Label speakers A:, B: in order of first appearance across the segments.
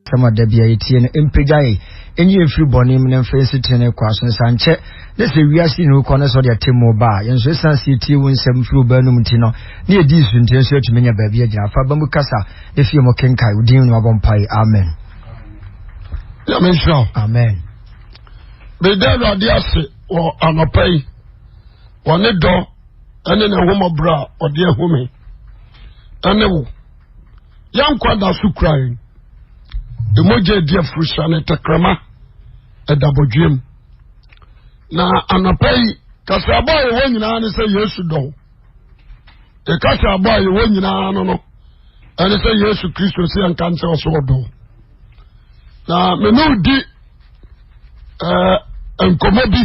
A: Asɛm a da biara yɛtie no mpagya yɛn, nyi yɛn mfiri bɔne mu na mfa yɛn nsi trenee kwan so. Nsa nkyɛ ne sɛ wiase nyina wokɔ ne sɛ ɔde atemmuo ba a, yɛn nso ɛsiane sɛ yɛtie wo nsɛm firi wo ba anom nti no, ne yɛdii so nti, yɛn nso yɛatumi anya baabi agyina. Fa ba mu kasa ne fie mu kenkan. Wo din mu na mabɔ mpae. Amen.
B: Nyame nhyira wo.
A: Amen.
B: Meda Awurade ase wɔ anɔpa yi wɔ ne dɔ ne ne homɔborɔ a ɔde ahu me ɛne wo. Yɛn nkwa da so kura yɛn. Emogya edi afuruhyia ne tɛkrɛma ɛda bɔdwiem. Na anɔpa yi kasaabɔ a yɛwɔ nyinaa ne sɛ Yesu dɔ wo. Yɛkasaabɔ a yɛwɔ nyinaa no no ɛne sɛ Yesu Kristo sɛ yɛnka nkyerɛ sɛ ɔdɔ wo. Na me ne wo di ɛɛ nkɔmmɔ bi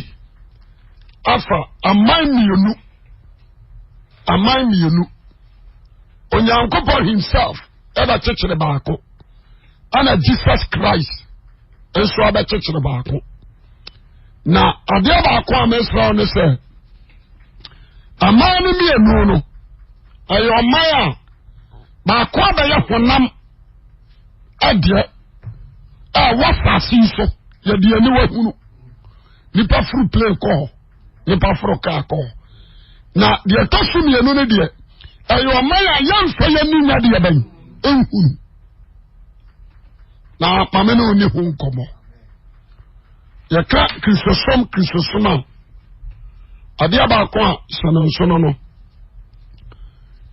B: afa aman mmienu aman mmienu. Onyankopɔn himself ɛbɛkyekyere baako ɛna Jesus Christ nso abɛkyekyere baako na adeɛ baako a mesrɛ wo ne sɛ aman no mmienu no ɛyɛ ɔman a baako abɛyɛ honam ɛdeɛ a ɛwɔ asase yi so yɛde aniwa hunu nipa furu plane kɔ hɔ nipa foro kaa kɔ na deɛ ɛtɔ so mmienu no deɛ ɛyɛ ɔman a yɛmfa yɛn ni nya deɛ bɛn nhunu na maame no ni ho nkɔmɔ yɛka kristosom kristosom a adeɛ baako a hyɛ no nso no no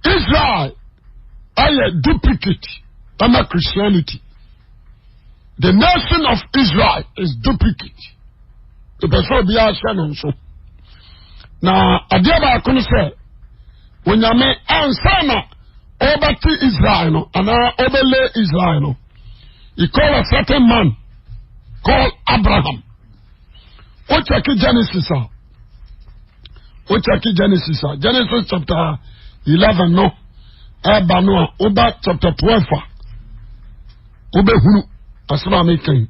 B: Israel ɛyɛ duplicate ɛma Christianity the nation of Israel is duplicate. Mepɛ sɛ obiara hyɛ no nso. Na adeɛ baako no sɛ, Onyame ansa na ɔbɛte Israel no anaa ɔbɛlɛ Israel no, he called a certain man called Abraham. Wokyɛke Genesis a, wokyɛke Genesis a, Genesis chapter 11 no, ɛba no a, woba chapter 12 a, wobɛhunu asɛm a meka yi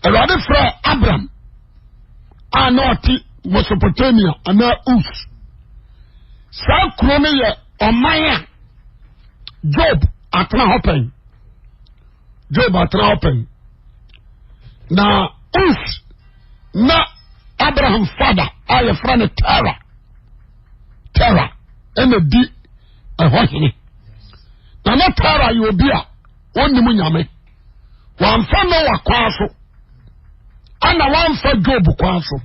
B: awurade frɛ abram a na ɔte mesopotamia anaa us saa kuro no yɛ ɔman a job atena hɔ pɛn job atena hɔ pɛn na us na abraham father a yɛfrɛ no tara tara ɛna di ɛhɔ hene na na tara yɛ obi a ɔnnim nyame wamfa noa kwan so ana wamfa job kwan so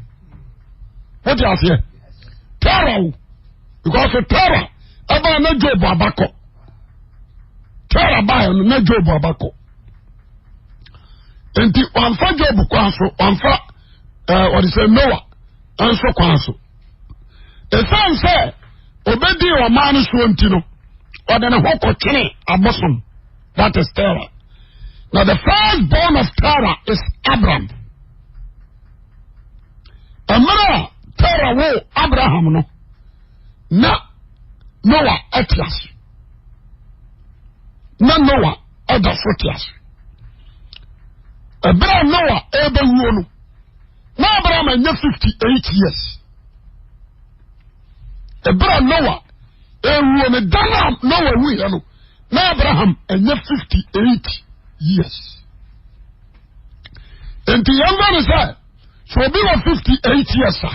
B: wote aseɛ tara o because tara ɛbaa na job abakɔ tara baa no na job abakɔ nti wamfa job kwan so wamfa ɛɛ eh, wɔde sɛ noa nso kwan so ɛsiane sɛ obedi ɔman no soɔ nti no ɔde ne ho kɔtwene abosom that is Terah na the first born of Terah is Abram mmerɛ a Terah wo Abraham no na Noah ɛte ase na Noah ɛda so te ase ɛberɛ a Noah ɛbɛwuo no na Abraham anya 58 years ɛberɛ a Noah ɛwuo no da no a Noah wuiɛ no na Abraham anya 58 years nti yɛn bɛ ne sɛ sɛ obi wɔ 58 years a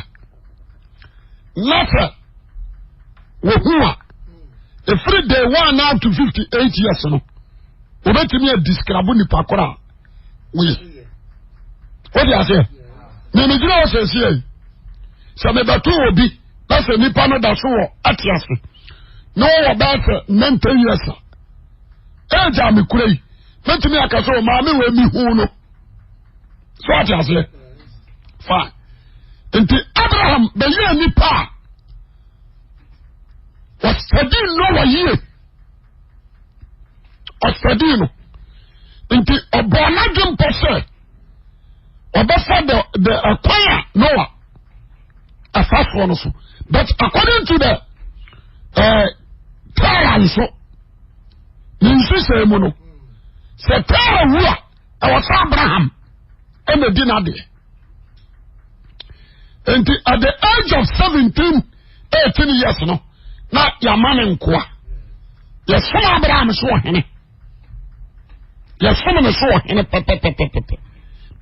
B: na sɛ wɔhu a ɛfiri day one up to 58 years no wɔbɛtumi adiskrabo nipa koro a woyɛ wode aseɛ memegyina hɔ sɛsie yi sɛ mebɛto obi na sɛ nipa no da so wɔ ate ase na wɔwɔ bɛyɛ sɛ 90 years a ɛgya me kura yi mɛtumi aka sɛ ɔmaame wɔ mi hu no so ate aseɛ fine nti Abraham bɛyɛ nipa a wɔsɛdi Noa yie ɔsɛdii no nti ɔbɔɔ n'adwe mpɔ sɛ ɔbɛfa the the ɛkwan a Noah ɛfa soɔ no so but according to the ɛɛ eh, Tara nso ne nhyehyɛe mu no sɛ Tara wu a ɛwɔ sɛ Abraham ɛna di n'adeɛ nti at the age of 17 18 years no na yɛama ne nkoa yɛsom Abraham so ɔhene. Yɛsom ne so ɔhene pɛpɛpɛpɛpɛ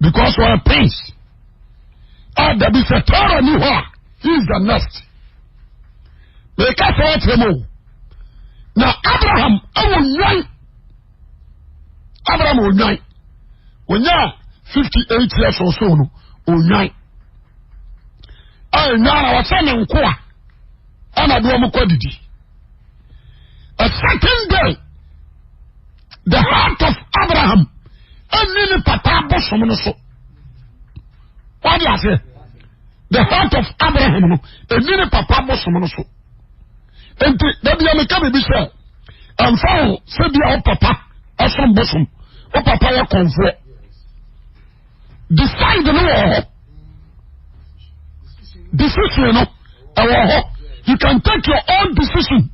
B: because ɔyɛ prince. A dabi sɛ Tara ni hɔ a he is the next. Meka sɛ ɔkyerɛ mu o. Na Abraham ɛwɔ nwan. Abraham onwan. Onyaa 58 years or so no onwan. A nwan na wɔsɛ ne nkoa ɛna de wɔn kɔ didi. A certain day the heart of Abraham ɛnni ne papa abosom no so. Wadi ase the heart of Abraham no ɛnni ne papa abosom no so. Nti dabi a meka biribi sɛ ɛnfa ho sɛ bi a wo papa ɛsom bosom wo papa yɛ kɔnfoɔ decide no wɔ hɔ decision no ɛwɔ hɔ you can take your own decision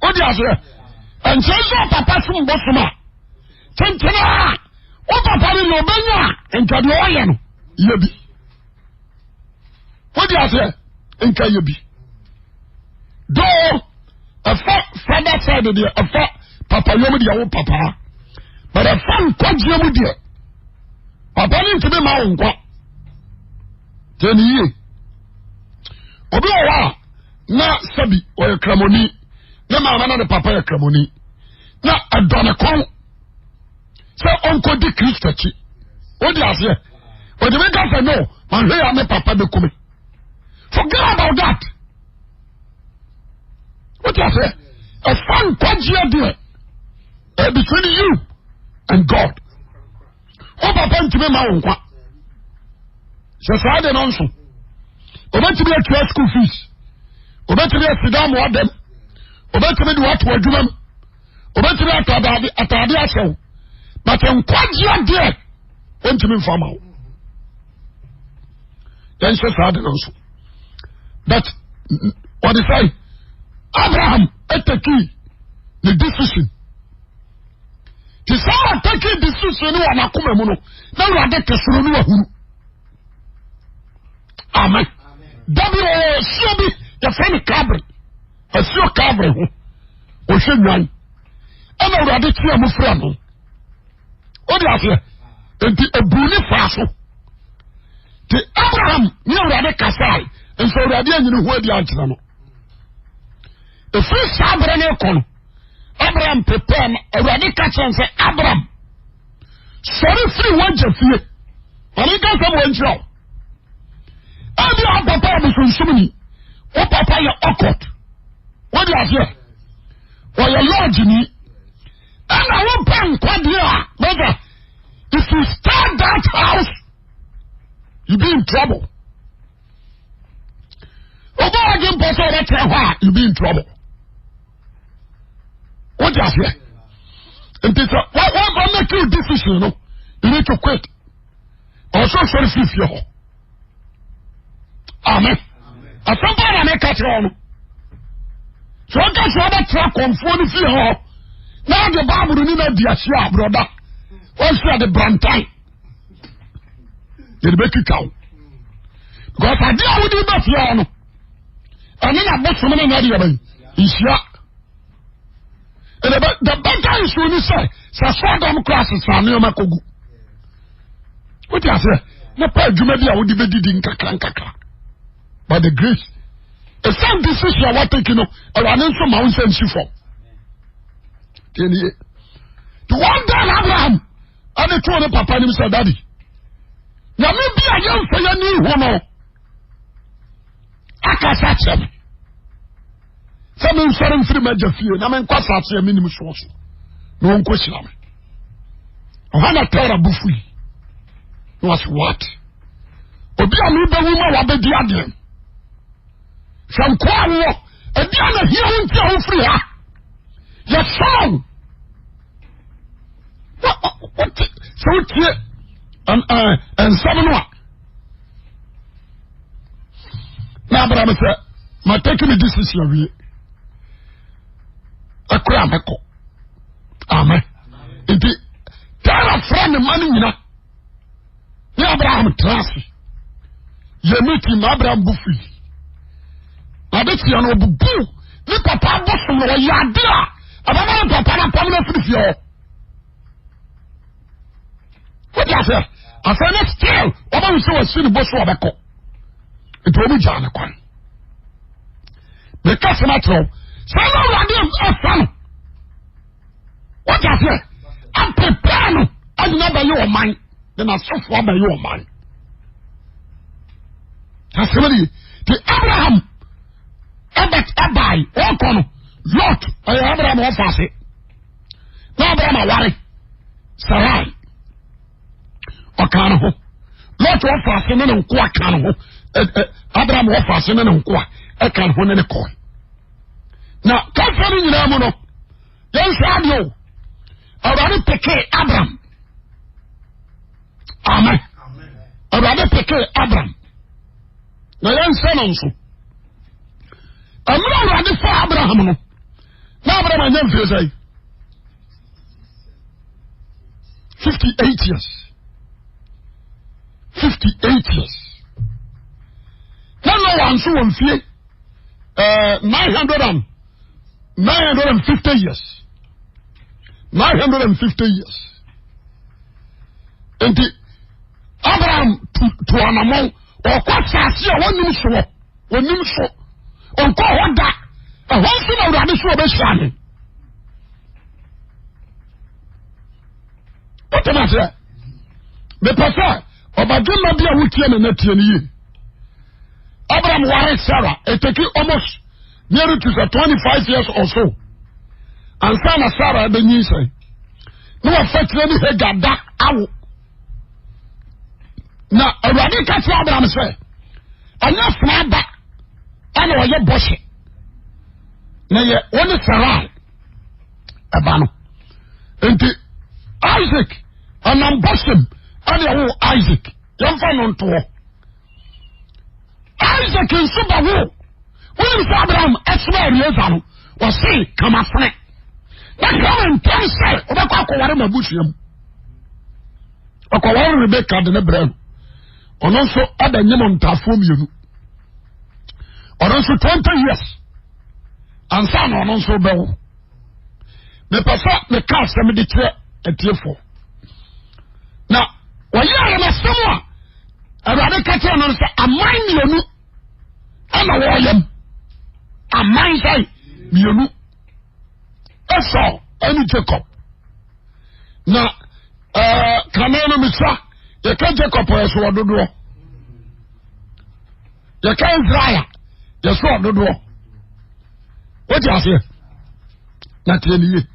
B: o di aseɛ nkyɛn sɛ ɔpapa som bosom a tentene a wo papa no na ɔbɛnya a nka deɛ ɔyɛ no yɛ bi o di aseɛ nka yɛ bi dɔɔ ɛfa father side deɛ ɛfa papa yom deɛ wo papa but ɛfa nkwagyeɛ mu deɛ papa no ntumi ma wo nkwa tiɛ ne yie obi wɔ hɔ a na sɛbi ɔyɛ kramoni ne maame na ne papa yɛ kramoni na ɛdɔ ne kɔn sɛ ɔnkɔdi kristo akyi wode aseɛ ɔtumi ka sɛ no mahwɛ ya me papa bɛkume forget about that wote aseɛ ɛfa nkwagyeɛ deɛ eh, between you and God wo papa ntumi ma wo nkwa sɛ saa de no nso obɛtumi atua school fees obɛtumi asi dan mu adam obɛtumi de wato adwuma mu obɛtumi atɔ ataade ataade ahyɛ wo but nkwagyeɛ deɛ ɔntumi nfa ma wo yɛnhyɛ saa de no nso but ɔde sɛ Abraham ɛtɛki ne decision te sɛ ɔtɛki decision ne wɔ n'akoma mu no na awurade te soro ne wahunu amen dabi ɔwɔ asuo bi yɛfrɛ no Calvary asuo Calvary ho ɔhwɛ nwan ɛna awurade tea mu frɛ no o de aseɛ nti ebu ne fa so te Abraham ne awurade kasae nso awurade anyini ho adi ankyerɛ no efiri saa abere ne kɔ no Abraham prepare no awurade ka kyerɛ no sɛ Abraham sɔre firi w'agya fie ɔne nka sɛ wɔn nkyerɛ o ebi a papa abosonsom ni wo papa yɛ ɔkɔt o de aseɛ ɔyɛ lɔɔgye ni. Ɛna wo pɛ nkwadeɛ a brother if you start that house you be in trouble. Obi a ɔde mpɔ sɛ ɔbɛtena hɔ a you be in trouble. Wọ́n ti aseɛ nti sɛ wọ́n wọ́n make you decision no you need to quit. Ɔsɔ sɔrɔ fi fie hɔ. Amen. Asɛm paa na meka kyerɛ no. Sɛ ɔka sɛ ɔbɛtra kɔnfoɔ no fie hɔ na ɔde baabolo ne no adi ahyia a brɔda ɔnso ɔde brantan yɛde bɛtwitwa wo because adeɛ a wode ba fie hɔ no ɛne na bosom ne na adeɛ bɛyi nhyia the better issue ni sɛ sɛ sɔdɔm kora sesa nneɛma kogu wote aseɛ na pa adwuma bi a wode bɛdidi nkakra nkakra by the grace ɛsan decision a watake no awurade nso ma wo nsa nsi fam tiɛnie the one day Abraham ɛde too ne papa nim sɛ dadi nyame bi a yɛmfa yɛni ho no akasa kyerɛ me sɛ mensɔre mfiri m'agya fie na menkɔ asase a menim soɔ so na ɔnkɔhyira me ɔhɔ na tara bo fui na wɔse what obi a mebɛwu ma wabɛdi adeɛ sɛ nkoa wowɔ ɛdi a na hia wo nti a wofiri ha yɛsɔn sɛ wotie nsɛm no a na abira mi sɛ ma take me decision awie ɛkura mɛkɔ amen nti tara fira ne ma no nyina ne abraham tena ase yɛ meeting ma abraham bu fui na ade tia no ɔbubu ne papa abosom no ɔyɛ ade a ɛbɛma ne papa no apam no afiri fie hɔ. aseɛ afei ne still wɔbɛhu sɛ wɔasi ne bo so ɔbɛkɔ nti wɔn gyaa ne kwan meka sɛm akyerɛ wo sɛ na awurade afa no wote aseɛ aprepare no ade no abɛyɛ ɔman de n'asefoɔ abɛyɛ ɔman asɛm no ye nti abraham ɛbɛt ɛbae ɔkɔ no lot ɔyɛ abraham ɔfa ase na abraham aware sarai ɔka ne ho lot ɔfa ase ne ne nkoa ka ne ho abraham ɔfa ase ne ne nkoa ɛka ne ho ne ne kɔe na kasa no nyinaa mu no yɛnhwɛ adeɛ o awurade pekee abraham amen awurade pekee abraham na yɛnhwɛ no nso ɛmmerɛ awurade fa abraham no na abraham anya mfie sɛe 58 years 58 years na noa nso wɔ mfie eh, 900 and 950 years 950 years nti abraham tu tu anamɔn ɔkɔ asase a wɔnim soɔ wɔnim so ɔnkɔ hɔ da ɛhɔ nso na awurade so ɔbɛhyia no wotem aseɛ mepɛ sɛ ɔbadwemma bi a wotie me na tie no yie Abraham ware Sarah it almost nearly to the 25 years or so ansa na Sarah bɛnyinsɛn na wafa kyerɛ ne Hagar da awo na awurade ka kyerɛ Abraham sɛ ɛnyɛ fena ba ɛna ɔyɛ bɔhyɛ na yɛ wɔne Sarai ɛba no nti Isaac ɛnam bɔhyɛm ɛna ɛwo Isaac yɛmfa no ntoɔ Isaac nso ba wo wonim sɛ Abraham ɛsoma Eliezer no wɔse kamasene na hwɛ ntɛm sɛ wobɛkɔ akɔware ma abusua mu ɔkɔware Rebeka de ne brɛ no ɔno nso ɛbɛ nyem ntaafoɔ mmienu ɔno nso 20 years ansa na ɔno nso bɛwo mepɛ sɛ meka asɛm de kyerɛ atiefoɔ na wɔyɛ ayɛmasɛm a awurade ka kyerɛ no sɛ aman mmienu ɛna wɔyam aman sɛ mmienu Esau ɛne Jacob na ɛɛ kane no misa yɛka Jacob yɛ so ɔdodoɔ yɛka Israel yɛ so ɔdodoɔ wote aseɛ na tie ne yie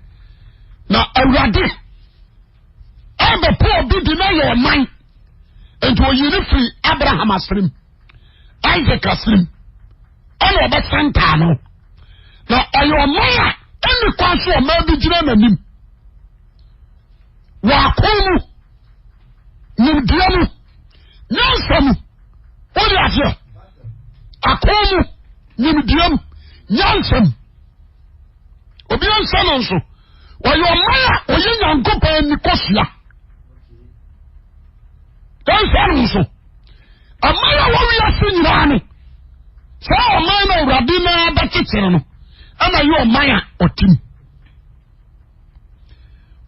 B: na awurade ɛbɛpɔ obi di na yɛ ɔman nti oyi ne firi Abraham aserem Isaac aserem ɛna ɔbɛsantaa no na ɔyɛ ɔman a ɛnni kwan so ɔman bi gyina n'anim wɔ akɔn mu nimdeɛ mu nyansa mu wode aseɛ akɔn mu nimdeɛ mu nyansa mu obi nsa no nso ɔyɛ ɔman a ɔyɛ nyankopɔn ani kɔsua ɛnsa no nso ɔman a wɔwi ase nyinaa no saa ɔman no awurade no bɛkyekyere no ɛna yɛ ɔman a ɔtim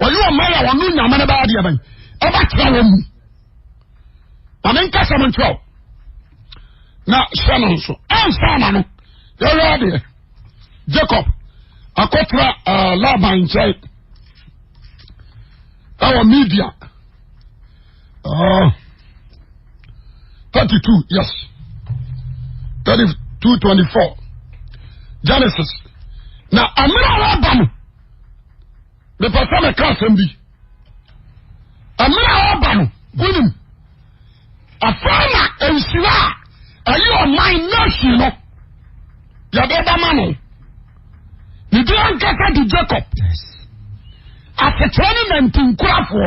B: ɔyɛ ɔman a ɔno nyame no bɛyɛ deɛ bɛn ɛbɛtena wɔn mu maame nkasa mo nkyerɛw na hyɛ no nso ɛnsa na no yɛyɛ adeɛ Jacob akɔtena eh, Laban nkyɛn ɛwɔ media uh, 32 yes 32 24 Genesis na amena a wɔba no mepɛ sɛ meka asɛm bi mmerɛ a ɔba no wonim afei na nhyira a ɛyɛ ɔman nation no yɛde bɛma no ne din ankasa de Jacob asekyerɛ ne nantinkurafoɔ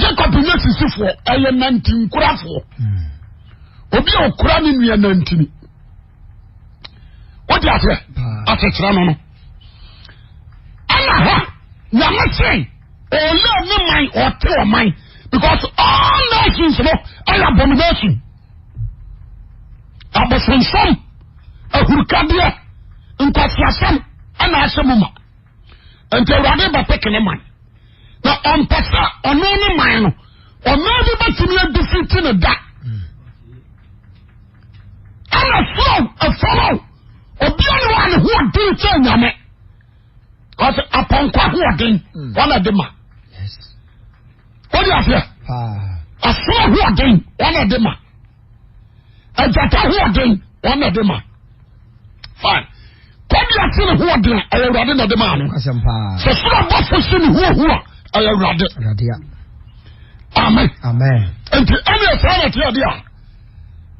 B: Jacob nyɛ sisifoɔ ɛyɛ nantinkurafoɔ hmm. obi a ɔkura ne nua nantini wode aseɛ asekyerɛ no no ɛna hɔ nyame se ɔyɛ ne man ɔte ɔman because all nations no ɛyɛ abomination abosonsom ahurikadeɛ nkwasiasɛm ɛna ahyɛ mu ma nti awurade bɛpeke ne man na ɔmpɛ sɛ ɔno ne man no. Ɔman bi bɛtumi adifiti ne da. Ɛna soro ɛfam o, obia ne hɔ a ne ho ɔden kyɛ nyame. Ɔsɛ apɔnkɔ ahoɔden wɔn na de ma. Wọ́n di aseɛ. Ɔsoro ahoɔden wɔn na de ma. Agyata ahoɔden wɔn na de ma. Fine. Kɔbi ase ne hoɔden a ɛyɛ awurade na de ma ano. Sɛ soro abɔfo si ne hoɔhu a ɛyɛ awurade. Amen.
A: Amen.
B: Nti ɛne ɛsɛ na ɛte ade a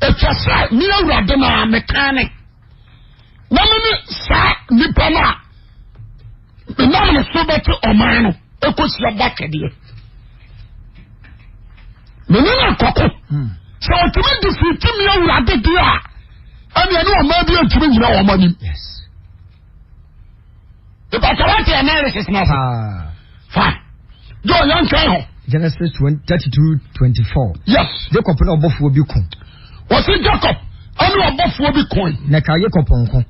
B: ɛtwa sɛ me awurade na meka ne. Na me ne saa nipa no a menam ne so bɛte ɔman no ɛkɔsia ba twɛdeɛ mene no akɔko hmm. sɛ ɔtumi de fiti me awurade deɛ a ɛneɛ ne ɔman bi antumi nyina wɔn anim ìbàtà wá ti analysis náà sọ fine jọ yẹn twɛn hɔ.
A: Genesis 32:24.
B: Yes.
A: Jacob ne ɔbɔfoɔ bi ko.
B: Wɔsi Jacob ɛne ɔbɔfoɔ bi ko.
A: Na ɛka Jacob nko.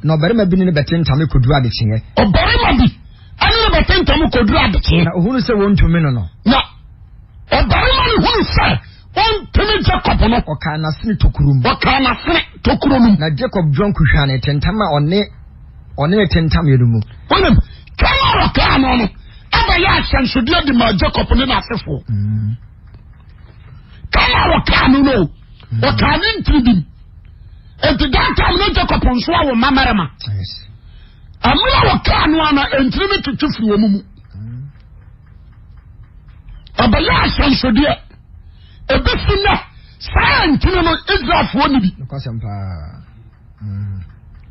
A: Na ɔbarima bi ne no bɛtentame kɔduru adekyeeɛ.
B: Ɔbarima bi ɛne no bɛtentame kɔduru adekyeeɛ.
A: Na ohunu sɛ wɔntumi no no.
B: Na ɔbarima no hunu sɛ wɔntumi Jacob no.
A: Ɔkaa n'asene tokuro mu.
B: Ɔkaa n'asene tokuro mu.
A: Na Jacob dwan kuhwane tentam a ɔne ɔne ne tentamyɛ no mu.
B: Wonim, kan a ɔkaa no no, ɛbɛyɛ ahyɛnsodeɛ de maa Jacob ne n'asefoɔ. Mm. Kan a ɔkaa no no, mm. ɔkaa ne ntiri bi mu. Nti that time ne Jacob nso awo mmamarima. Ɛmmerɛ a ɔkaa no ana ntiri no twitwi firi wɔn mu. Mm. Ɛbɛyɛ ahyɛnsodeɛ. Ebesi nnɛ, saa ntiri no Israelfoɔ ni bi.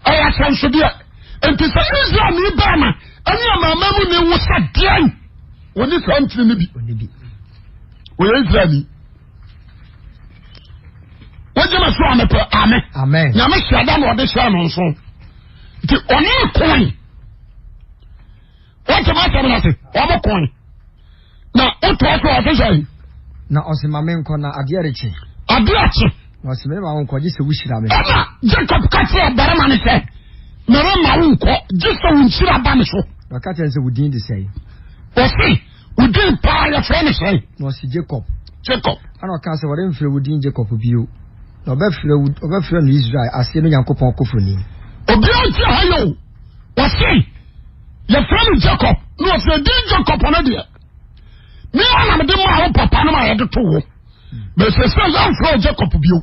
B: Ɛyɛ ahyɛnsodeɛ. Nti sɛ Israel ni bɛrima ɛne amanaman mu ni wo sɛ deɛn wɔne saa ntini no bi. Wɔyɛ Israel ni. Wogye me so a mepɛ ame. Nyame hyɛ da na ɔde hyɛ no nso. Nti ɔne koe. Wɔte ma asɛm no ase. Wɔn koe. Na wotoa so a ɔse sɛn?
A: Na ɔse ma menkɔ na adeɛ rekye.
B: Adeɛ akye.
A: Na ɔse merema wo nkɔ gye sɛ wohyira me.
B: Ɛna Jacob ka kyerɛɛ barima no sɛ, merema wo nkɔ gye sɛ wo nhyira ba me so.
A: Na ɔka kyerɛ no sɛ wo din de sɛn?
B: Ɔse wo din paa yɛfrɛ no sɛn?
A: Na ɔse Jacob.
B: Jacob.
A: Ɛna ɔka sɛ wɔremfrɛ wo din Jacob bio, na ɔbɛfrɛ wo ɔbɛfrɛ no Israel aseɛ no Nyankopɔn kofoni.
B: Obiara nti ha yɛ o. Ɔse yɛfrɛ no Jacob na ɔsɛ din Jacob no deɛ me a na mede maa wo papa no ma yɛde to wo bɛsɛ sɛ yɛmfrɛ wo Jacob bio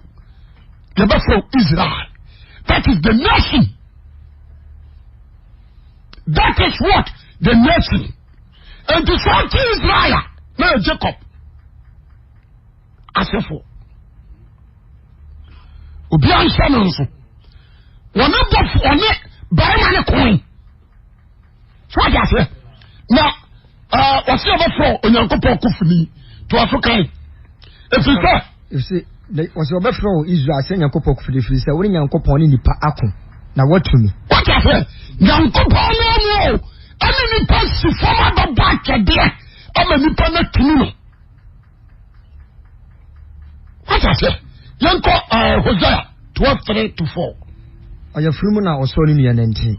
B: yɛbɛfrɛ wo Israel. That is the nation. That is what the nation. Nti sɛ ɔte Israel a na yɛ Jacob asefo. Obiara nhyɛ no nso. Wɔne bɔfo ɔne barima ne koe. So ɔte aseɛ na ɔsi ɔbɛfrɛ Onyankopɔn kofoni to aso kan efiri sɛ.
A: Efiri ɔsi ɔbɛfrɛ wɔ Israel sɛ Nyankopɔn kofoni efiri sɛ wɔne Nyankopɔn ne nipa ako na wɔatumi.
B: Wɔte aseɛ Nyankopɔn no mu o ɛne nipa si fam abɛbɔ atwɛdeɛ ama nipa no atumi no. Wate aseɛ? Yɛnkɔ eh, Hosea 12 3 to 4.
A: Ɔyafunu mu na ɔsɔɔ ne nua nantini.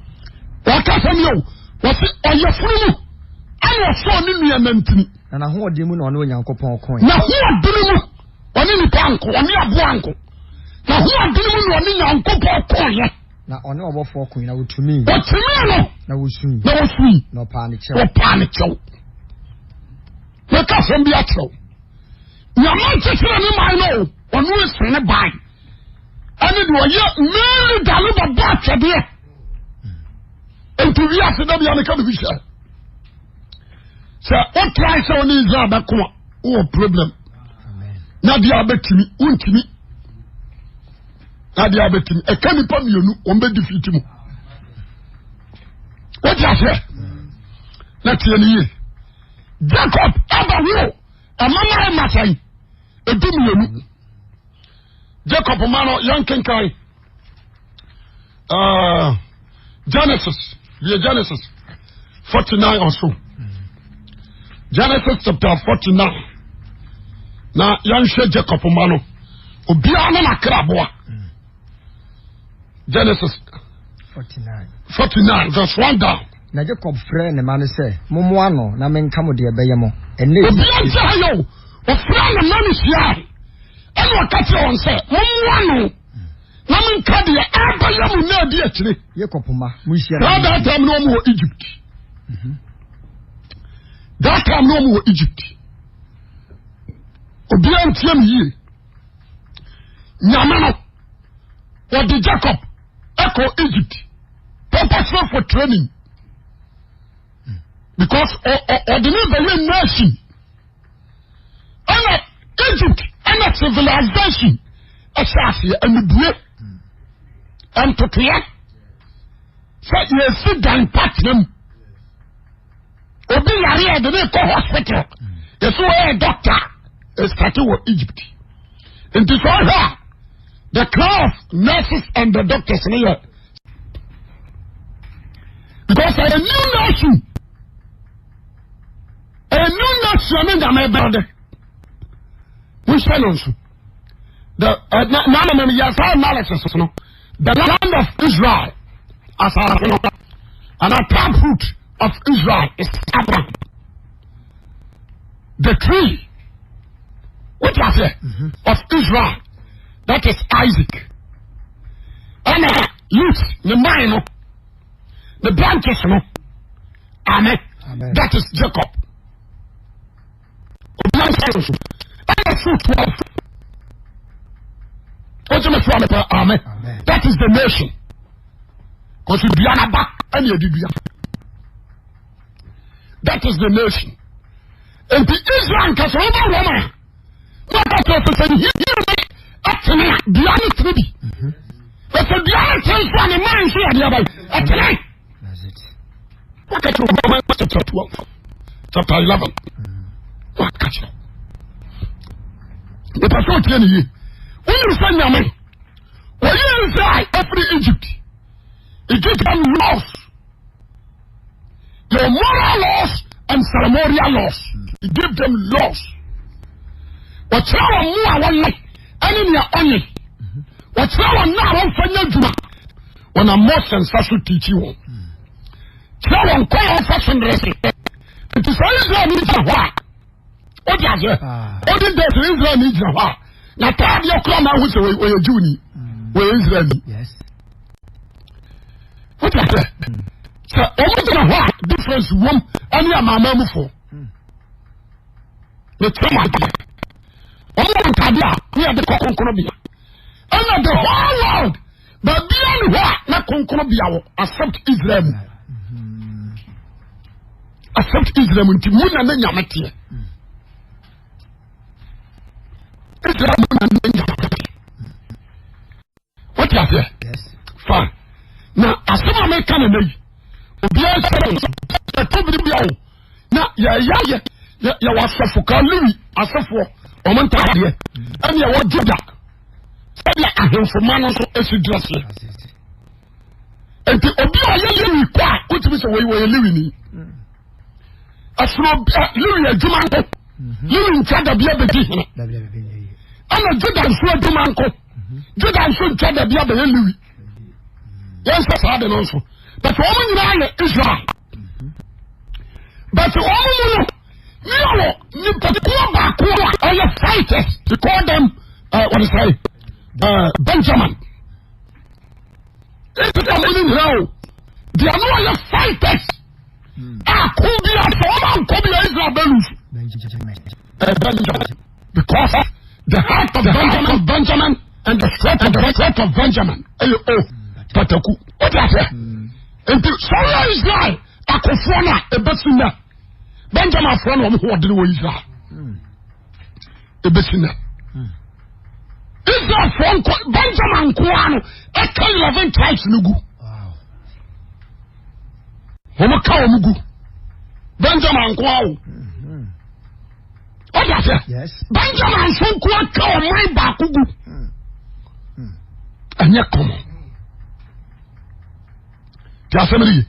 B: Wɔka sɛm yɛ o, wɔsi ɔyafunu mu ɛna ɔsɔɔ ne nua nantini.
A: Na n'ahoɔden mu na ɔne Onyankopɔn koe.
B: N'ahoɔden mu ɔne nipa nko, ɔne aboa nko. N'ahoɔden mu na ɔne Nyankopɔn koeɛ.
A: Na ɔne ɔbɔfoɔ koe na ɔtumii.
B: Ɔtumii no.
A: Na wɔsui.
B: Na wɔsui.
A: Na ɔpaa ne kyɛw.
B: Ɔpaa ne kyɛw. Meka asɛm bi akyerɛ wo. Nyame nkyekyere ne man no o, ɔno esi ne ban. Ɛne deɛ ɔyɛ main leader no bɛbɔ atwɛdeɛ. Nti wiase da bia meka biribi hyɛ. Sɛ wotrae sɛ wo ne Israel bɛko a, wowɔ problem. Na deɛ abɛtumi, wontumi. Na deɛ abɛtumi, ɛka nipa mmienu, wɔn bɛ defeat mu. Wote aseɛ? Na tie ne yie. Jacob abɛwo mmamarima sɛn 12. Jacob ma no yɛnkenkan uh, Genesis deɛ Genesis 49 or so. Genesis chapter 49 na yɛnhwɛ Jacob ma no obiara ne n'akraboa. Genesis 49 verse 1 down.
A: Na Jacob frɛɛ ne mma no sɛ, Mommoa ano na menka mo deɛ ɛbɛyɛ mo ɛnnɛ.
B: Obiara nkyɛ ha yɛ o. Ɔfrɛ ne mma no hyiae ɛna ɔka kyerɛ wɔn sɛ mommoa no na menka deɛ ɛbɛyɛ mo nna adi akyire.
A: Jacob mma monhyia.
B: Saa that time no wɔn wɔ Egypt. That time no wɔn wɔ Egypt. Obiara ntie me yie. Nyame no wɔde Jacob ɛkɔ Egypt purposely for training because ɔde ne bɛyɛ nation. Ɛna Egypt ɛna civilization ɛhyɛ aseɛ anibue ntotoeɛ sɛ yɛsi dan pa tena mu obi yare a yɛde ne kɔ hospital yɛsi wɔyɛ doctor ɛsate wɔ Egypt nti sɛ ɔhwɛ a the class nurses and the doctors ne yɛ because ɛyɛ new nation. A new nation ne nyame bɛde wohyɛ no nso the uh, na na na yɛ saa analysis no the land of Israel asase no and a tap root of Israel is Abraham the tree what you say mm-hmm. of Israel that is Isaac ɛna youth ne man no the branches no. Amen. Amen. That is Jacob. Obi ansa no so. Ɛna so 12. Wọ́n ti mi sọ àmì amen. That is the nation. Kòsì dua n'aba ɛna edi dua. That is the nation. Nti Israel nkasa ɔba wɔn a na ɔka kyerɛ sɛ sɛ nhia ne ɛtene a dua ne tene bi. Ɛsɛ dua ne tene nso a ne mmaa nso yɛ adeɛ abayi ɛtene. Waka kyerɛ Romans chapter 12, chapter 11. Waka kyerɛ. Nipa sɛ ɔtie ne yie. Wonim sɛ nyame wɔyi Israel afiri Egypt. Egypt have laws. Your moral laws and ceremonial laws. He gave them laws. Wɔkyerɛ wɔn mu a wɔnyɛ ɛne nea ɔnyɛ. Wɔkyerɛ wɔn nna a wɔmfa nyɛ adwuma. Wɔnam Mose nsa so tiikyi wɔn. Kyerɛ wɔn kwan a wɔfa so ndrɛse. Nti sɛ Israel ni gyina hɔ a, o di aseɛ. Olden days Israel ni gyina hɔ a, n'ataadeɛ kura ma ahu sɛ ɔyɛ Jew ni, ɔyɛ Israel ni. O di aseɛ. Sɛ wɔn gyina hɔ a, difference wɔm ɛne amanaman mu fo. Ne kyerɛ mu adeɛ. Wɔn wɔ ntaade a ne yɛde kɔ kronkron bea. Ɛna the whole world baabia ne hɔ a na kronkron bea wɔ accept Israel mu. Accept Israel mu nti mu na ne nyame teɛ. Israel mu na ne nyame teɛ. Wote aseɛ? Fine. Na asɛm a meka ne nɛ yi, obiara sɛ ɛtɔ biri bia o na yɛyɛ yɛ yɛwɔ asɔfo ka Lewi asɔfoɔ wɔn ntaadeɛ ɛne ɛwɔ Juda sɛdeɛ ahemfo ma no nso esi drɛseɛ nti obi a ɔyɛ Lewi kɔ a wotumi sɛ wɔyɛ wɔyɛ Lewi ni ɛsono Lewi adwuma nko Lewi ntwa dabi abɛdi hene ɛna Juda nso adwuma nko Juda nso ntwa dabi abɛyɛ Lewi yɛn sɛ saa de no nso but wɔn nyinaa yɛ Israel. But wɔn mu no ne wɔ nipakuo baako a ɔyɛ fighters they call them uh, what is it uh, Benjamin. Ebi ka wɔn nyinaa o deɛ no ɔyɛ fighters a ko bi a sɛ wɔn ankɔ bi a Israel bɛ lose. Benjamin because the heart of Benjamin, Benjamin and the strength of the strength of Benjamin ɛyɛ o pataku o ti ase nti sɔrɔ Israel akofoɔ no a ebesi nɛ Benjamin afoɔ na wɔn ho ɔdene wɔ Israel ebesi nɛ Israel foɔ nko Benjamin nkoa no ɛka 11 tribes no gu wɔn ka wɔn gu Benjamin nkoa o. Wọ́n ti ase. Benjamin nso nko aka ɔman baako gu. Ɛnyɛ kɔmɔ. Ti asɛm ni yie.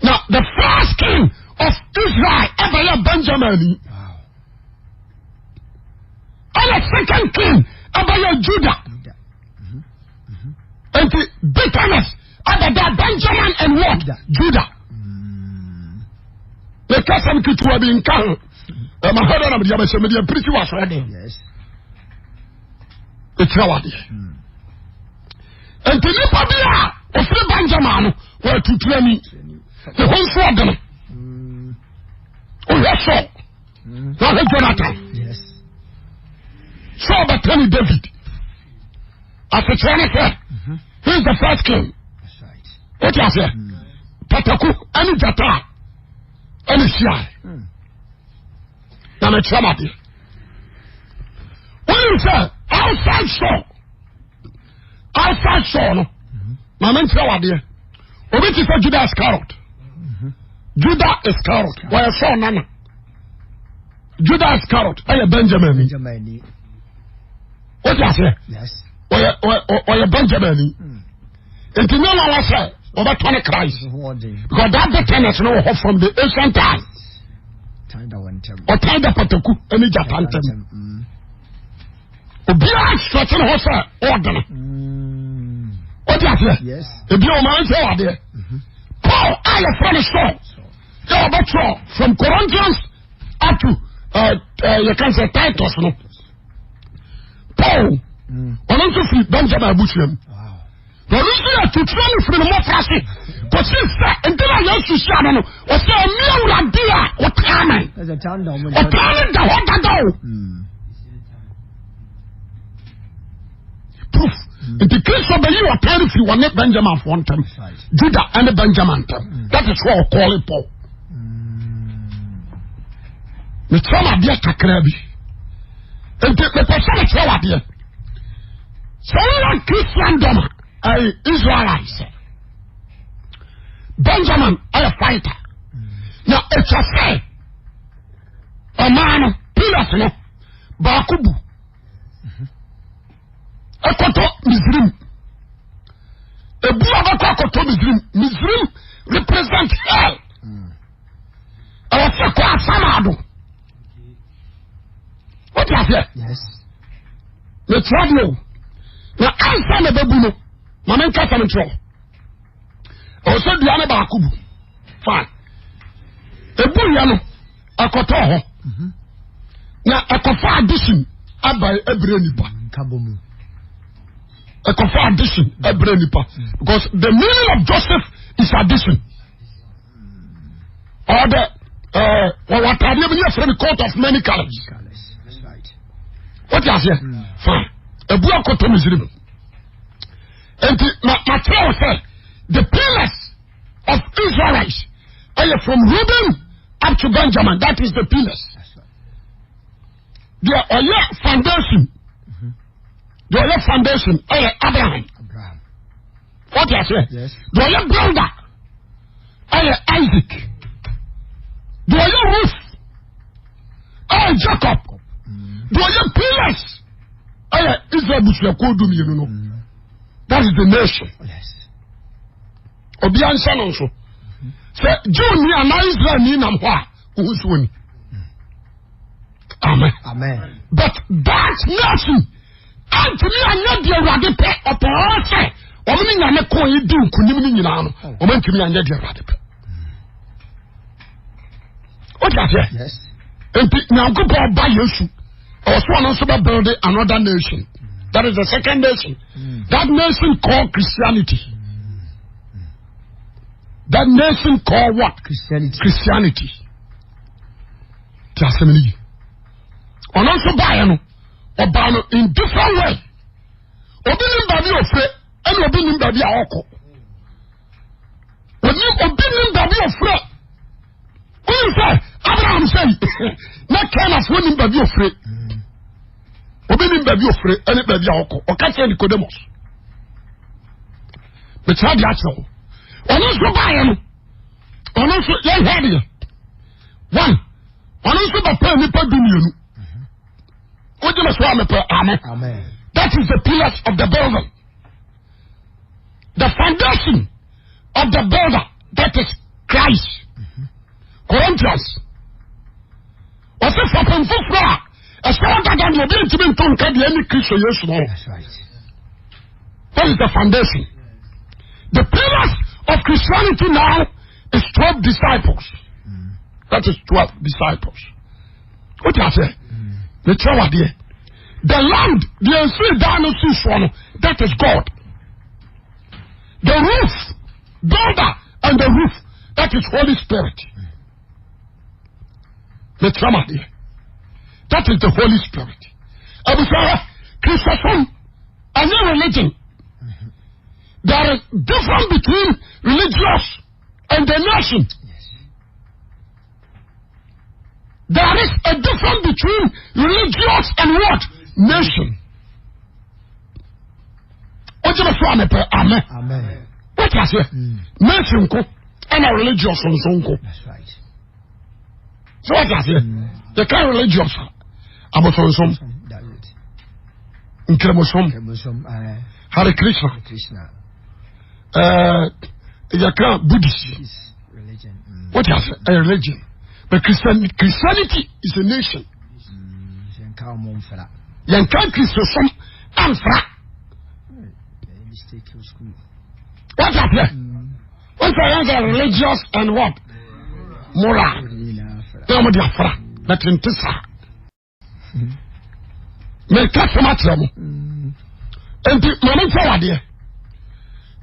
B: Na the first king of Israel ɛbɛyɛ Benjamin ni. Ɛna second king ɛbɛyɛ Judah. Nti bitterness ɛbɛda Benjamin and what? Judah. Meka sɛm ketewa bi nka ho. Ɛma hɔ dɛ na mede abɛhyɛ mede apirisi wɔ asɔre dɛm. Ɛkyerɛ wadeɛ. Nti nipa bi a ofiri Benjamin no wɔyɛ tuturani. Ne ho nso ɔdene. Wohwɛ Saul na wohwɛ Jonathan. Saul bɛtɛ ne David. Asekyerɛ ne sɛ he is the first king. Wote aseɛ? Pataku ɛne gyata a ɛne hyia na mekyerɛ m adeɛ wonim sɛ outside Saul outside Saul no ma menkyerɛ w adeɛ obi te sɛ Judah Iscariot Judah Iscariot wɔyɛ Saul nana Judah Iscariot ɛyɛ Benjamin ni wote aseɛ ɔyɛ Benjamin ni nti ne wɔn sɛ wɔbɛtɔ ne Christ because that bitterness no wɔ hɔ from the ancient time ɔtan da pataku ne gyata ntɛm obiara sɔkye ne hɔ sɛ ɔɔdene wote aseɛ ebi wɔn maa nsɛ wɔ adeɛ Paul a yɛfrɛ no Saul yɛ ɔbɛtwerɛ from Corinthians up to yɛka sɛ Titus no Paul ɔno nso firi Benjamin abusua mu na ɔno nso yɛ tutuo no firi ne mmɔfra ase kɔsi sɛ nti na Yesu hyia no no ɔsɛ ɛmi awurade a ɔtaa me ɔtaa no da hɔ dada o proof nti Kristo bɛyi ɔtaa no firi wɔne Benjamin foɔ ntam Judah ɛne Benjamin ntam that is why ɔkɔɔle Paul mekyerɛ no adeɛ kakra bi nti mepɛ sɛ mekyerɛ wo adeɛ sɛ woyɛ Christendom a ɛyɛ Israelites Benjamin ɛyɛ fighter na ɛtwa sɛ ɔmaa no pillars no baako bu ɛkɔtɔ Misrim ebu a bɛkɔ akɔtɔ Misrim Misrim represent hell ɛwɔ sɛ kɔ asamado wote aseɛ mekyerɛ deɛ o na ansa na bɛbu no ma menka sɛm nkyerɛ ɛwɔ sɛ dua no baako bu fine ebu yɛ no ɛkɔtɔ hɔ mhm. na ɛkɔfa addition aba ɛbrɛ nipa ɛkɔfa addition ɛbrɛ nipa because the meaning of Joseph is addition. Or the wɔwɔ ataadeɛ bi ne yɛfrɛ no coat of many colors. Wote aseɛ? Hmm. Fine. Ebu akɔtɔ Misrim. Nti ma ma kyerɛ wo sɛ the pillars of Israelites ɛyɛ from Reuben up to Benjamin. That is the pillars. Deɛ ɔyɛ foundation. Deɛ ɔyɛ foundation ɛyɛ Abraham. Wote aseɛ? Deɛ ɔyɛ builder. ɛyɛ Isaac deɛ ɔyɛ roof ɛyɛ Jacob deɛ ɔyɛ pillars ɛyɛ Israel busuakuo du mmienu no that is the nation obiara nhyɛ no nso sɛ Jew ni anaa Israel ni nam hɔ a ohun so oni amen but that nation. Antumi anyɛ deɛ Awurade pɛ ɔpɔɔ sɛ wɔn ne nyame ko yi di nkunim no nyinaa no wɔn antumi anyɛ deɛ Awurade pɛ. O ti aseɛ? Nti Nyankopɔn ba Yesu ɔwɔ so ɔno nso bɛ build another nation that is the second nation mm. that nation called Christianity. That nation called what?
A: Christianity.
B: Christianity. Ti asɛm ni yi. Ɔno nso baayɛ no. ɔbaa no in different way obi nim baabi a ofire ɛna obi nim baabi a ɔkɔ onim obi nim baabi a ofire onim sɛ Abraham sɛ na Kanafoɔ nim baabi a ofire obi nim baabi a ofire ɛne baabi a ɔkɔ ɔka kyerɛ Nicodemus mekyerɛ deɛ akyerɛ wo ɔno nso baayɛ no ɔno nso yɛhwɛ adeɛ one ɔno nso bɛpɛ nipa du mmienu. Wogye me so a mepɛ amen. That is the pillars of the building. The foundation of the builder, that is Christ. Mm -hmm. Corinthians. Ɔsɛ fapem foforɔ a ɛsɛ ɔdada deɛ obi ntumi nto nka deɛ ɛne Kristo Yesu no. That is the foundation. The pillars of Christianity now is 12 disciples. Mm. That is 12 disciples. Wote aseɛ? Mekyerɛ wadeɛ. The land deɛ nsiri dan no si soɔ no that is God. The roof builder and the roof that is Holy Spirit. Mekyerɛ wadeɛ. That is the Holy Spirit. Abusua Kristosom ɛnyɛ religion. There is difference between religious and the nation. There is a difference between religious and what? Nation. Wọ́n jẹ́ so àmì pẹ́ amen. Wọ́n ti ase. Nation nko ɛna religious nso nko. So wọ́n ti ase. Yẹ ká religious abosonsom nkremosom Hare Krishna ɛɛ yɛ ká Buddhist. What is a religion? But Christian, Christianity is a nation. Yɛn kan Kristosom amfra. What is it? Wọ́n sọ yẹn sẹ religious and what? Moral. Náà wọ́n di afra. Bẹ̀tẹ̀ ntí sáà. meka sɛm akyerɛ mo nti maame nkyerɛ wadeɛ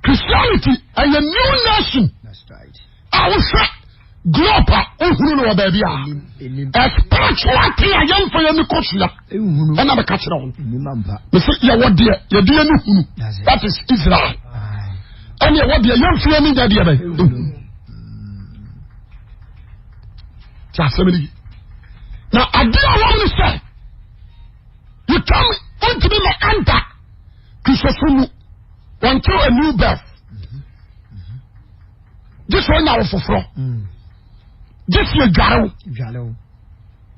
B: christianity ɛyɛ new nation a wohwɛ globe a wohunu no wɔ baabi a a spiritual thing a yɛmfa yɛn ni kɔsua ɛna meka kyerɛ wo mese yɛwɔ deɛ yɛde yɛn ni hunu that is Israel ɛne ɛwɔ deɛ yɛmfa yɛn ni nyɛ deɛ bɛ ti asɛm no yi na adeɛ a wɔn no sɛ you tell me wontumi ma anta kristosom mu until a new birth gye sɛ ɔnya wo foforɔ gye sɛ yɛdware wo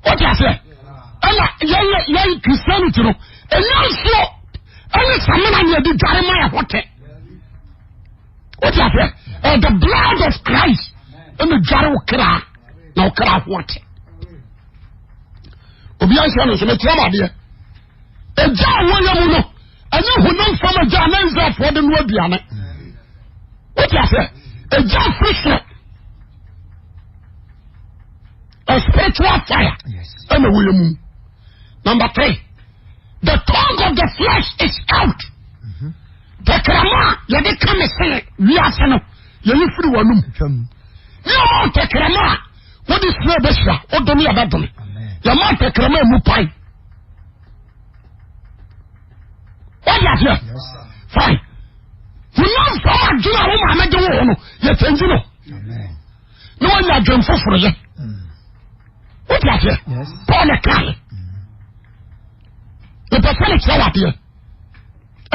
B: wote aseɛ ɛna yɛyɛ yɛn christianity no ɛnyɛ nsuo ɛne samina ne yɛde dware ma ɛho tɛ wote aseɛ ɛ the blood of Christ ɛna dware wo kra na wo kra ho ate obi anhyɛ no nso mekyerɛ m adeɛ ɛgya a wɔyɛ mu no ɛnyɛ honam fam agya a na Israelfoɔ de no aduane wote aseɛ ɛgya firi soro a spiritual fire ɛna wɔyɛ mu number three the tongue of the flesh is out tɛkrɛma a yɛde ka me sene wiase no yɛyi firi w'anum ne ɔma tɛkrɛma a wode sire bɛhyira wodome yɛbɛdome yɛma tɛkrɛma mu pae wode aseɛ fine honam fam adwene a wo maame de wo ho no yɛkyɛngyi no na wanya adwen foforɔ yɛ wote aseɛ paul na kae mepɛ sɛ mekyerɛ wo adeɛ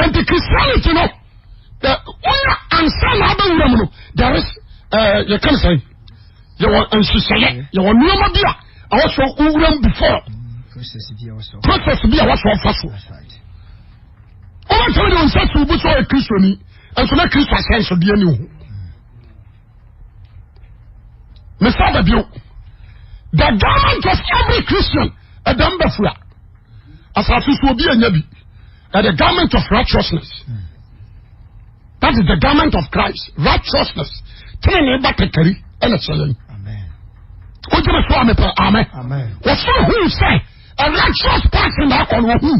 B: nti christianity no wonya ansa na abɛwura mu no there is yɛka no sɛn yɛwɔ nhyehyɛeɛ yɛwɔ nneɛma bi a ɛwɔ sɛ wowura mu before process bi a ɛwɔ sɛ ɔfa so wobɛtumi de wo nsa si wo bo sɛ ɔyɛ kristoni nso na kristo ahyɛnsodeɛ ne ho mesa da bio the garment of every christian ɛdɛm bɛfura asase so obi anya bi the garment of righteousness that is the garment of Christ righteousness tene ba kɛkɛri ɛna kyerɛ yɛn wogyina so amepɛ amen wɔsɔ hu sɛ a righteous person na akɔ no ɔhu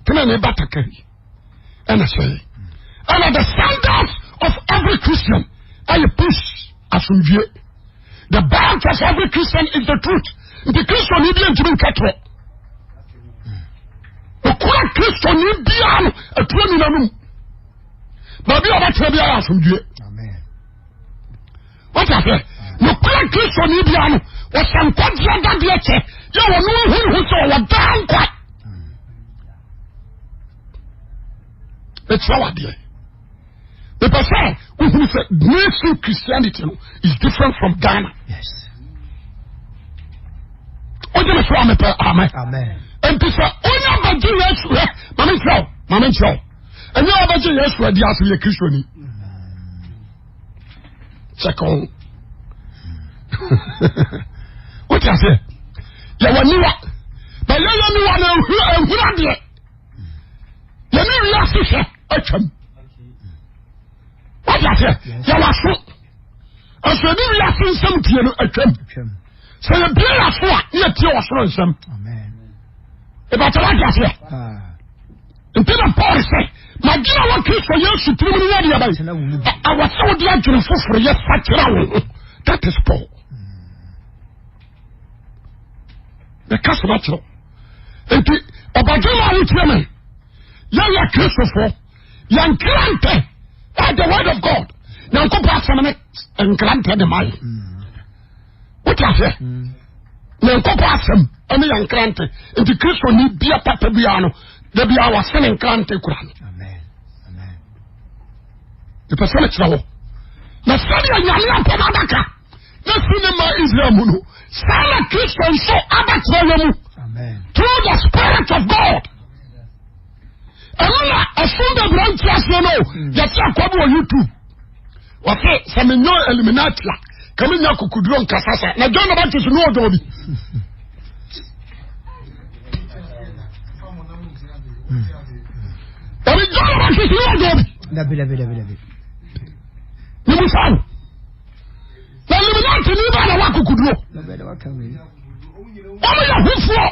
B: tena ne batakari ɛna sɛ ɛna the standard of every Christian ɛyɛ peace asomdwie the belt of every Christian is the truth nti Kristo ni bi ntumi nka torɔ okura Kristo ni biara no aturo ni nanum baabi a ɔbɛtena biara asomdwie. Wọ́n ti ase nokura kristo ni bia no wɔhyɛ nkwagyeɛ dadeɛ kyɛ yɛ wɔn no hu ne ho sɛ ɔwɔ daa nkwa. Mekyerɛ wo adeɛ. Mepɛ sɛ wohunu sɛ nation Christianity no is different from Ghana.
A: Yes.
B: Wogye me so a mepɛ amen. Nti sɛ wonya bɛgye Yesu hɛ ma menkyerɛ wo ma menkyerɛ wo ɛnyɛ wobɛgye Yesu adi ase yɛ Kristoni. Check on. Wote aseɛ? Yɛwɔ niwa. Na yɛyɛ niwa no ehuru adeɛ. Yɛne wiase hwɛ atwam. Wote aseɛ? Yɛwɔ aso. Ɛso ɛne wiase nsɛm tie no atwam. Sɛ yɛbie yɛ so a ne yɛtie ɔsoro nsɛm. Ìbàtà wá di aseɛ. Nti na Paul sɛ, madwene a wɔ Kristo Yesu tirim no yɛ deɛ bɛyɛ. Ɛwɔ sɛ wode adwene foforɔ yɛ sakyera wo ho. That is Paul. Mɛka sɛ makyerɛ. Nti ɔbadwene a wotie me, yɛyɛ Kristofoɔ, yɛn nkrantɛ, the word of God. Nyankopɔn asɛm ne nkrantɛ de ma yɛ. Wote aseɛ? Nyankopɔn asɛm ɛne yɛn nkrante. Nti Kristo ni bia papa biara no, da biara wase ne nkrante kura no. Mepɛ sɛ mekyerɛ wo. Na sɛdeɛ Nyame apam adaka na si ne ma Israel mu no, saa na Kristo nso abɛtena yɛ mu. Through the Spirit of God. Ɛno na ɛsom bebree nti aseɛ no, yɛte akɔ bi wɔ YouTube. Wɔse sɛ menyɛ eliminati a ka menya kokoduro nkasa sa na John the Baptist ne ɔdɔ bi. Ɛbi John the Baptist ne ɔdɔ bi.
A: Dabi dabi dabi dabi.
B: Ne mu sa o. Na eliminati ni ba na wa kokoduro. Wɔn yɛ hufoɔ.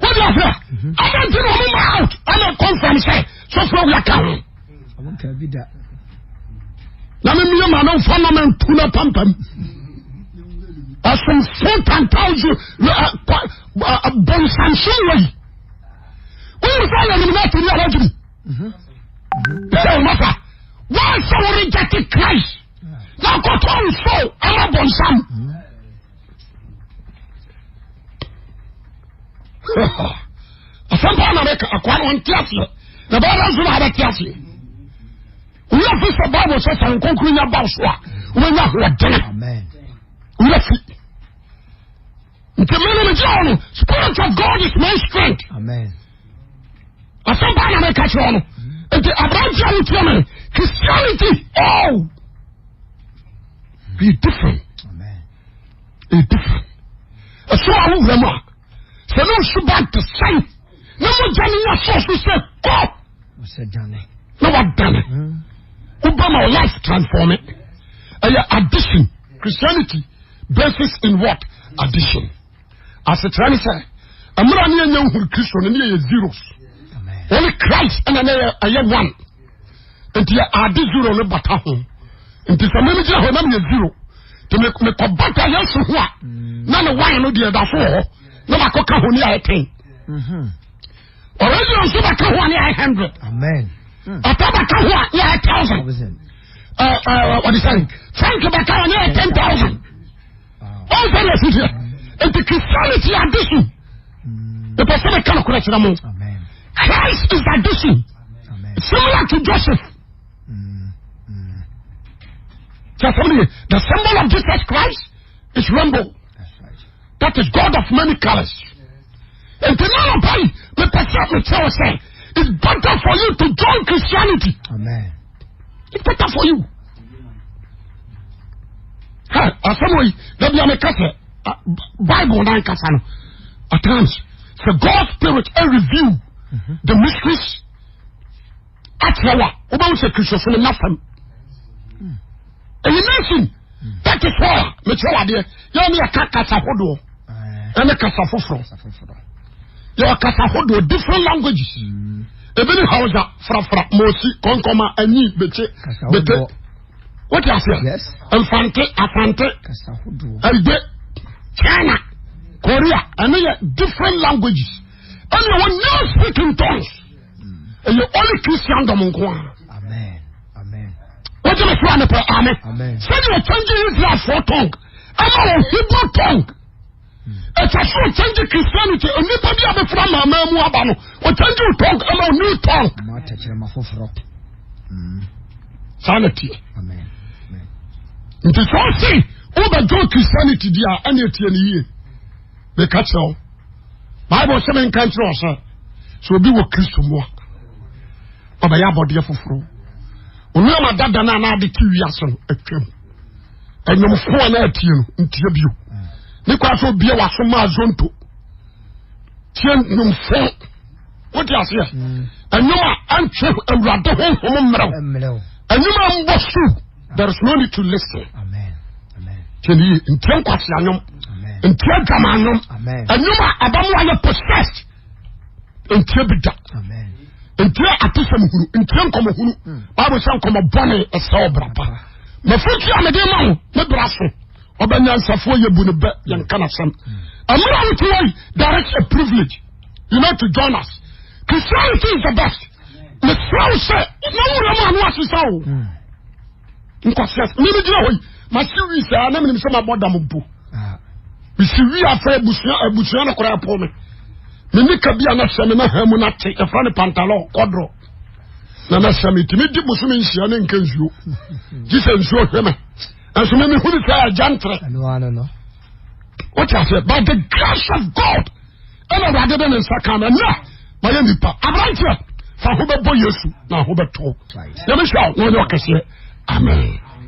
B: Wọ́n di ase a. Ɛna nti na wɔn ma out ɛna kɔnfam sɛ sɔfo awia ka ho. Na mi mie ma no nfa na mi ntu na pampam. Ɛsomfo tantan so bɔnsansom wɔ yi. Wọ́n sɛ yɛ eliminati ni àwọn jìbì. Sɛ wɔn masa wọ́n sɛ wọ́n reject Christ. Na kɔtɔ nso ama bɔnsam. Asɛm paa na mɛka akoa no ɔnte aseɛ na bɛyɛ nso na abɛte aseɛ. Wura fi sɛ Bible sɛ sɛ nkonkoro nya ba so a wobɛnya ahoɔdene. Wura fi. Nti mene megyina hɔ no spirit of God is my strength. Asɛm paa na mɛka kyerɛ no. Nti aberante a wotia me Christianity oh be different. Be different. Ɛso a wowura mu a sɛ ne nsu ba te sɛn na mogya no nya sɔɔ so sɛ kɔ na wadane wobɛ ma life transform it. Ɛyɛ addition. Christianity basis in what? Addition. Asekyerɛ ne sɛ mmerɛ ne yɛnya nhuru Kristo no ne yɛyɛ zeros. Only Christ ɛna ne ɛyɛ one. Nti yɛ ade zero no bata ho. Nti sɛ meme gyina hɔ na meyɛ zero. Nti mekɔ bata Yesu ho a na ne one no deɛ ɛda so wɔ hɔ na makɔka ho ne ayɛ ten. Mm-hmm. Original nso bɛka ho a ne ayɛ hundred. Ɔtɔ bɛka ho a ne ayɛ thousand. Ɔde sɛn Frank bɛka ho a ne ayɛ 10,000. Ɔn sɛ deɛ ɛsi teɛ. Nti Christianity addition. Mepɛ sɛ meka nokorɛ kyerɛ mo. Christ is addition. Similar to Joseph. The symbol of Jesus Christ is rainbow. That is God of many colors. Nti na anɔpa yi mepɛ sɛ mekyerɛ wo sɛ it's better for you to join Christianity. Amen. It's better for you. Hey, asɛm wɔ yi dabi a meka sɛ Bible na nkasa no at times sɛ God spirit a review mm-hmm. the mysteries akyerɛ wa wobɛhu sɛ Kristofo no nna fam. Ɛyɛ nation. That is why mekyerɛ wa adeɛ yɛn ne yɛka kasa hodoɔ ɛne kasa foforɔ. Yɛwɔ kasa hodoɔ different languages. Ebi ne Hausa, Frafra, Mosi, Kɔnkɔma, Anyi, Bete, Bete. Wote aseɛ? Mfante, Asante, Ɛde, China, Korea, ɛne yɛ different languages. Ɛne wɔ new speaking tongues. Ɛyɛ only Christendom nko ara. Wogye me so a mepɛ amen. Sɛdeɛ ɔkyɛngye Israelfoɔ tongue ɛma wɔ Hebrew tongue. Ɛsɛ sɛ ɔkyɛngye Christianity nnipa bi a bɛfra maamaa mu aba no ɔkyɛngye wo tongue ɛma wo new tongue. Saa na teɛ. Nti sɛ ɔse wobɛdwo Christianity di a ɛne ɛtie no yie. Meka kyerɛ wo. Bible sɛ menka nkyerɛ wo sɛ sɛ obi wɔ Kristo mu a ɔbɛyɛ abɔdeɛ foforɔ. Nneɛma dada no a na ade te wiase no atwam. Ɛnwomfo a na atie no ntie bio. Ne kwa sɛ obie waso maa zonto. Tie nnwomfo. Wote aseɛ? Ɛnwom a ɛntwe awurade honhom mmerɛw. Ɛnwom a mbɔ su. There is no need to listen.
A: Amen. Amen.
B: Tiɛ ni yie, ntie nkwasi anwom, ntie adwama anwom, anwom a abamu ayɛ possessed, ntie bi da, ntie atesɛm hunu, ntie nkɔmɔ hunu. Hmm. Bible sɛ nkɔmɔ bɔne ɛsɛ ɔbra pa. Mafotu a mede ma wo, me bra so. Ɔbɛ nyansafoɔ yɛ bu ne bɛ yɛn ka n'asɛm. Mmerɛ a wote hɔ yi, there is a privilege. You know to join us. Christianity is the best. Mesrɛ wo sɛ, na wura mu ano asesa o. Hmm. Nkwasi ase. Mímu gyina hɔ yi, ma si wi saa na menim sɛ ma bɔ dam mpo. Ah. Mesi wi afɛ abusua abusua no koraa pɔ me. Me nika bi a na hyɛ me na ha mu na te yɛfrɛ no pantalon kɔdorɔ. Na na hyɛ me tumi di bosome nhyia ne nka nsuo. Gye sɛ nsuo hwɛ me. Nso me mehu ne sɛ agya ntere. Wote aseɛ by the grace of God ɛna awurade de ne nsa ka no ɛnɛ mayɛ nipa aberanteɛ fa ho bɛbɔ Yesu na ho bɛtɔ. Nyame hyɛ wo na ɔnyɛ ɔkɛseɛ. Amen.